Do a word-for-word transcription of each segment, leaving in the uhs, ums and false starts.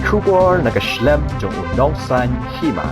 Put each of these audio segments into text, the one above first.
Khubor na ka shlem jong u nongsan hima.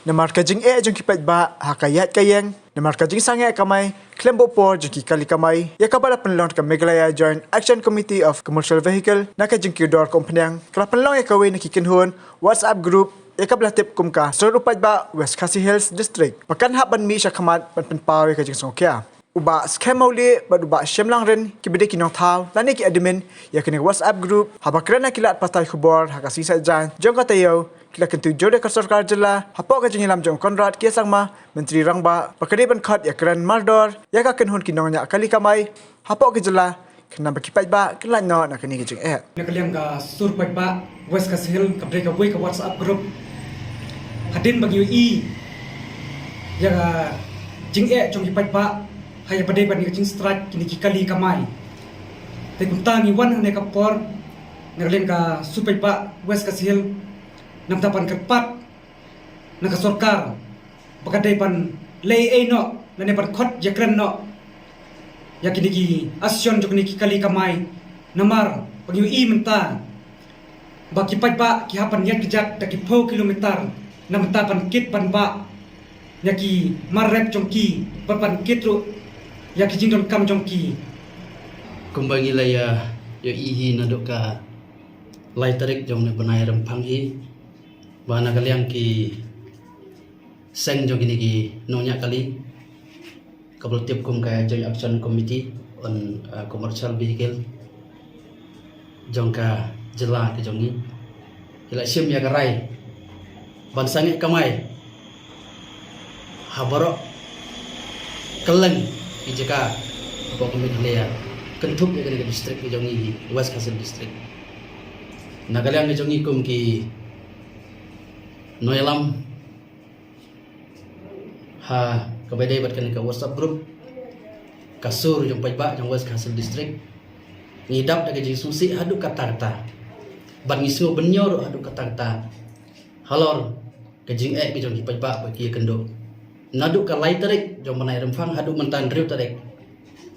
Namar ka jingeh jong ki paidbah ha ka ïaid ka ïeng, namar ka jingsangeh kamai khlem buh por jong ki kali kamai, ïa kaba la pynlong da ka Meghalaya Joint Action Committee of Commercial Vehicle na ka jingkiew dor ka umphniang, ka la pynlong ïa kawei na ki kynhun WhatsApp group ïa kaba la tip kum ka Sur u Paidbah West Khasi Hills District, ba kan hap ban mih sha khmat ban pynpaw ïa ka jingsngewkhia. U Bah Skhem Mawlieh bad u Bah Shemlang Rin, kiba dei ki nongthaw lane ki admin ïa kane ka WhatsApp group, haba kren ha ki lad pathai khubor ha ka sngi Saitjaiñ jong ka taïew, ki la kyntu jur ïa ka sorkar jylla hapoh ka jingïalam jong u Conrad K Sangma, Myntri Rangbah, ba ka dei ban khot ïakren mardor ïa ka kynhun ki nongñiah kali kamai hapoh ka jylla, khnang ba ki paidbah kin lait noh na kane ka jingeh. Na ka liang ka Sur Paidbah West Khasi Hills, ka dei kawei ka WhatsApp group. Hadien ba ngi ïohi ïa ka jingeh jong ki paidbah ha ïa ba dei ban ïa ka jingstrike kine ki kali kamai, te kumta ngi wan ha kane ka por na ka liang ka Sur Paidbah West Khasi Hills, namar ban kyrpad na ka sorkar ba ka dei ban leh ei noh lane ban khot ïakren noh ïa kine ki association jong kine ki kali kamai. Namar ba ngi ïohi mynta ba ki paidbah ki hap ban ïaid kjat da ki phew kilometer na bynta ban kit ban bah ïa ki mar rep jong ki, ban ban kit ruh ïa ki jingdonkam jong ki. Kumba ngi la ïa ïohi hi naduh ka lai tarik jong une u bnai Rymphang hi, ba na ka liang ki seng jong kine ki nongñiah kali, kaba la tip kum ka Joint Action Committee on, uh, Commercial Vehicle jong ka jylla ka jong ngi, ki la shim ïa ka rai ban sangeh kamai ha baroh kylleng ki jaka hapoh ka Meghalaya, kynthup ïa kane ka district ka jong ngi, West Khasi Hills District. Na ka liang ka jong ngi kum ki nongïalam ha kaba dei bad kane ka WhatsApp group, ka Sur jong Paidbah jong West Khasi Hills District, ngi dap da ka jingsngewsih haduh katta katta, bad ngi sngew bynñiaw ruh haduh katta katta halor ka jingeh ka jong ki paidbah ba ki ïakynduh. Naduh ka lai tarik jong u bnai Rymphang haduh mynta hynriew tarik,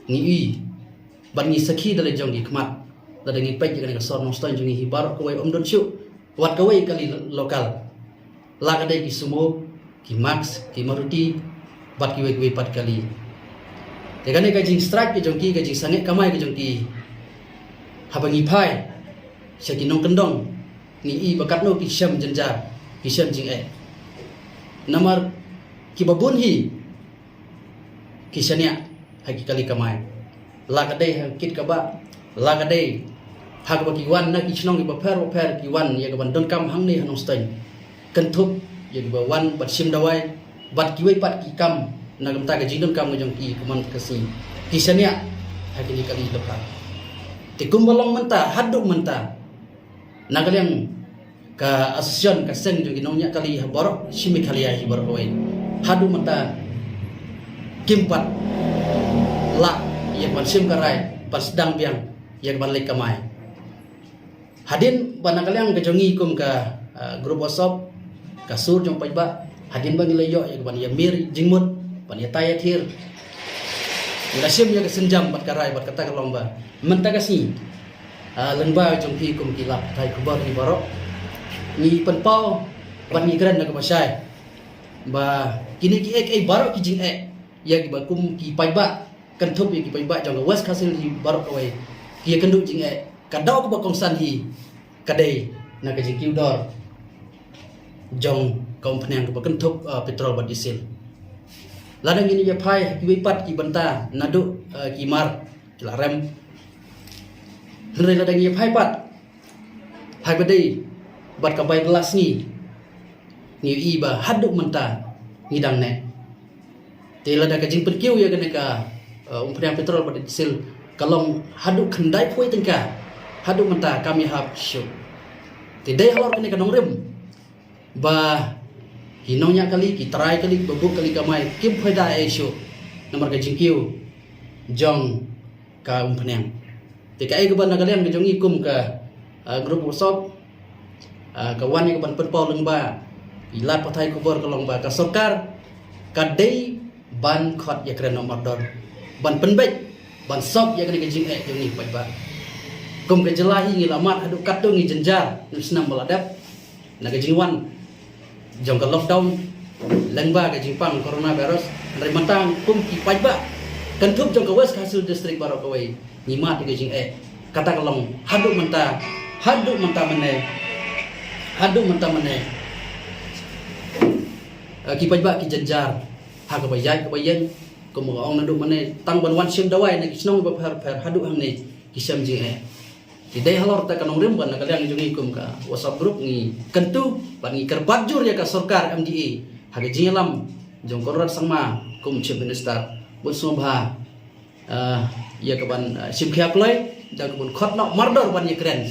ngi ïohi bad ngi sakhi da la jong ki khmat, lada ngi peit ïa kane ka sor Nongstoiñ jong ngi hi, baroh kawei ym don shuh wat kawei kali local, la ka dei ki Sumo, ki Max, ki Maruti, bad kiwei kiwei pat kali. Te kane ka jingstrike ka jong ki, ka jingsangeh kamai ka jong ki, haba ngi phai sha ki nongkyndong, ngi ïohi ba katno ki shem jynjar, ki shem jingeh. Namar kiba bun hi ki shaniah ha ki kali kamai, la ka dei ha kit ka bah, la ka dei ha kaba ki wan na ki shnong kiba pher ba pher, ki wan ïa ka ban donkam hangne ha Nongstoiñ, kynthup ïa kiba wan bad shim dawai bad kiwei pat ki kam na ka bynta ka jingdonkam ka jong ki kumne ka sngi, ki shaniah ha kine kali lafar. Te kumba long mynta, haduh mynta, na ka liang ka association, ka seng jong ki nongñiah kali ha baroh shi Meghalaya hi baroh kawei, haduh mynta kim pat lah ïa ka ban shim ka rai ban sdang biang ïa ka ban leit kamai. Hadien ba na ka liang ka jong ngi kum ka, ah, group WhatsApp, ka Sur jong Paidbah, hadien ba ngi la ïoh ïa ka ban ïamir jingmut, ban ïatai ïathir, ngi la shim ïa ka sienjam bad ka rai bad kata ka long ba mynta ka sngi, ah, lyngba jong phi kum ki lad pathai khubor hi baroh, ngi pynpaw bad ngi kren na kaba shai ba kine kiei kiei baroh ki jingeh ïa kiba kum ki paidbah, kynthup ïa ki paidbah jong ka West Khasi Hills hi baroh kawei, ki ïakynduh jingeh, ka daw kaba kongsan hi ka dei na ka jingkiew dor jong ka umphniang kaba kynthup, ah, petrol bad diesel. Lada ngin ïa phai ha kiwei pat ki bynta naduh, ah, ki mar ki la rem. Hynrei lada ngi ïa phai pat ha kaba dei bad ka bai bylla sngi, ngi ïohi ba haduh mynta ngi dang neh. Te lada ka jingpynkiew ïa kane ka, eh, umphniang petrol bad diesel ka long haduh khyndai phew tyngka, haduh mynta kam ïahap shuh. Te dei halor kane ka nongrim ba ki nongñiah kali, ki trai kali, ba buh kali kamai kim pyndonkam ei shuh namar ka jingkiew jong ka umphniang. Te kaei kaba na ka liang ka jong ngi kum ka, ah, group WhatsApp, ah, ka wan ïa ka ban pynpaw lyngba ki lad pathai khubor ka long ba ka sorkar ka dei ban khot ïakren noh mardor, ban pynbeit, ban sop ïa kane ka jingeh jong ngi paidbah. Kum ka jylla hi ngi la mad haduh katto ngi jynjar na snem ba la dep na ka jingwan jong ka lockdown lyngba ka jingpang coronavirus. Hynrei mynta kum ki paidbah kynthup jong ka West Khasi Hills District baroh kawei ngi mad ïa ka jingeh. Kata ka long haduh mynta, haduh mynta mynne, haduh mynta mynne. Eh, ki paidbah ki jynjar ha kaba ïaid kaba ïeng, kum ka ong naduh mynne, tang ban wan shim dawai na ki shnong bapher bapher haduh hangne ki shem jingeh. Te dei halor kata ka nongrim ba na ka liang jong ngi kum ka WhatsApp group ngi kyntu bad ngi kyrpad jur ïa ka sorkar M D A ha ka jingïalam jong Conrad Sangma kum Chief Minister, bun sngewbha, ah, ïa ka ban, ah, shim khia kloi da ka ban khot noh mardor ban ïakren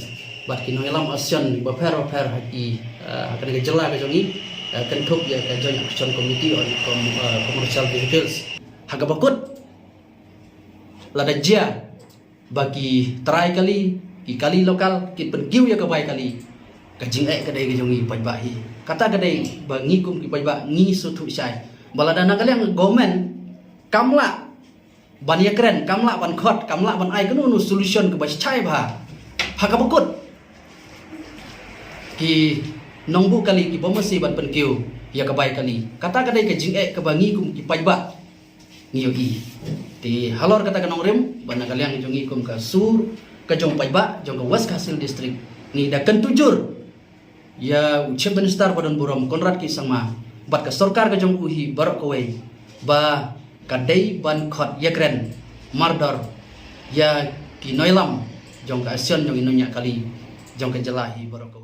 bad ki nongïalam ASEAN bapher bapher ha ki, ah, ha kane ka jylla ka jong ngi, ah, kynthup ïa ka Joint Action Committee on Com-, ah, Commercial Vehicles. Ha kaba kut lada jia ba ki trai kali, ki kali lokal kin pynkiew ïa ka bai kali, ka jingeh ka dei ka jong ngi paidbah hi. Kata ka dei ba ngi kum ki paidbah ngi sngewthuh shai ba lada na ka liang government kam lah ban ïakren, kam lah ban khot, kam lah ban ai kano kano solution kaba shai bha ha kaba kut ki nongbuh kali kiba masi ban pynkiew ïa ka bai kali. Kata ka dei ka jingeh kaba ngi kum ki paidbah ngi ïohi. Te halor kata ka nongrim ba na ka liang jong ngi kum ka sur ka jong paidbah jong ka West Khasi Hills District ngi da kyntu jur ïa u Chief Minister ba don burom Conrad K Sangma bad ka sorkar ka jong u hi baroh kawei ba ka dei ban khot ïakren mardor ïa ki nongïalam jong ka ASEAN jong ki nongñiah kali jong ka jylla hi baroh kawei.